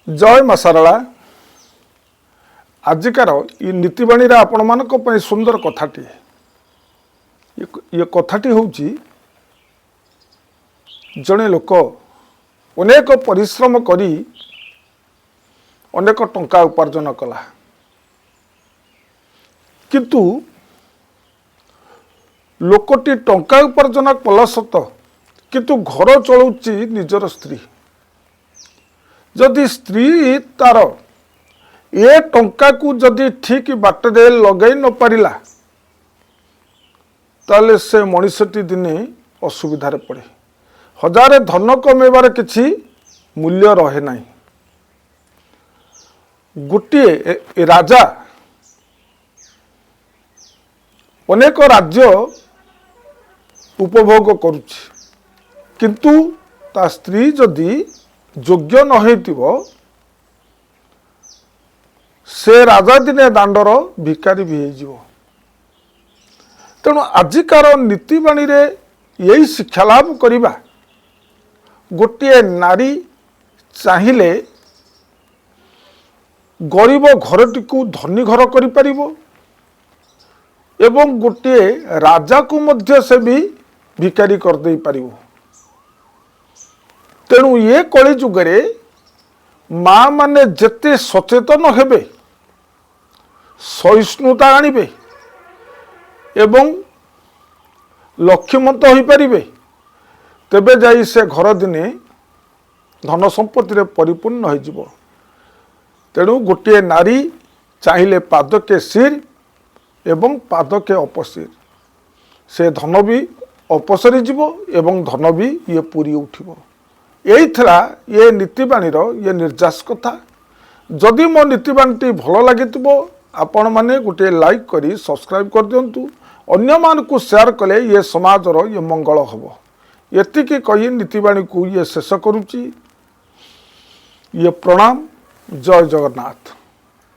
ଜୟ ମା ଶାରଳା। ଆଜିକାର ଏ ନୀତିବାଣୀରେ ଆପଣମାନଙ୍କ ପାଇଁ ସୁନ୍ଦର କଥାଟିଏ। ଇଏ କଥାଟି ହେଉଛି, ଜଣେ ଲୋକ ଅନେକ ପରିଶ୍ରମ କରି ଅନେକ ଟଙ୍କା ଉପାର୍ଜନ କଲା, କିନ୍ତୁ ଲୋକଟି ଟଙ୍କା ଉପାର୍ଜନ କଲା ସତ, କିନ୍ତୁ ଘର ଚଳାଉଛି ନିଜର ସ୍ତ୍ରୀ। ଯଦି ସ୍ତ୍ରୀ ତାର ଏ ଟଙ୍କାକୁ ଯଦି ଠିକ ବାଟରେ ଲଗାଇ ନ ପାରିଲା, ତାହେଲେ ସେ ମଣିଷଟି ଦିନେ ଅସୁବିଧାରେ ପଡ଼େ। ହଜାରେ ଧନ କମେଇବାର କିଛି ମୂଲ୍ୟ ରହେ ନାହିଁ। ଗୋଟିଏ ଏ ରାଜା ଅନେକ ରାଜ୍ୟ ଉପଭୋଗ କରୁଛି, କିନ୍ତୁ ତା ସ୍ତ୍ରୀ ଯଦି ଯୋଗ୍ୟ ନ ହେଇଥିବ, ସେ ରାଜା ଦିନେ ଦାଣ୍ଡର ଭିକାରୀ ବି ହେଇଯିବ। ତେଣୁ ଆଜିକାର ନୀତିବାଣୀରେ ଏଇ ଶିକ୍ଷା ଲାଭ କରିବା, ଗୋଟିଏ ନାରୀ ଚାହିଁଲେ ଗରିବ ଘରଟିକୁ ଧନୀ ଘର କରିପାରିବ ଏବଂ ଗୋଟିଏ ରାଜାକୁ ମଧ୍ୟ ସେ ବି ଭିକାରୀ କରିଦେଇ ପାରିବ। ତେଣୁ ଏ କଳି ଯୁଗରେ ମା ମାନେ ଯେତେ ସଚେତନ ହେବେ, ସହିଷ୍ଣୁତା ଆଣିବେ ଏବଂ ଲକ୍ଷ୍ମୀମନ୍ତ ହୋଇପାରିବେ, ତେବେ ଯାଇ ସେ ଘର ଦିନେ ଧନ ସମ୍ପତ୍ତିରେ ପରିପୂର୍ଣ୍ଣ ହୋଇଯିବ। ତେଣୁ ଗୋଟିଏ ନାରୀ ଚାହିଁଲେ ପାଦକେ ଶିର ଏବଂ ପାଦକେ ଅପଶିର, ସେ ଧନ ବି ଅପସରି ଯିବ ଏବଂ ଧନ ବି ଇଏ ପୁରି ଉଠିବ। ଏଇ ଥିଲା ଇଏ ନୀତିବାଣୀର ଇଏ ନିର୍ଯାସ କଥା। ଯଦି ମୋ ନୀତିବାଣୀଟି ଭଲ ଲାଗିଥିବ, ଆପଣମାନେ ଗୋଟିଏ ଲାଇକ୍ କରି ସବସ୍କ୍ରାଇବ୍ କରିଦିଅନ୍ତୁ। ଅନ୍ୟମାନଙ୍କୁ ସେୟାର କଲେ ଇଏ ସମାଜର ଇଏ ମଙ୍ଗଳ ହେବ। ଏତିକି କହି ନୀତିବାଣୀକୁ ଇଏ ଶେଷ କରୁଛି। ଇଏ ପ୍ରଣାମ। ଜୟ ଜଗନ୍ନାଥ।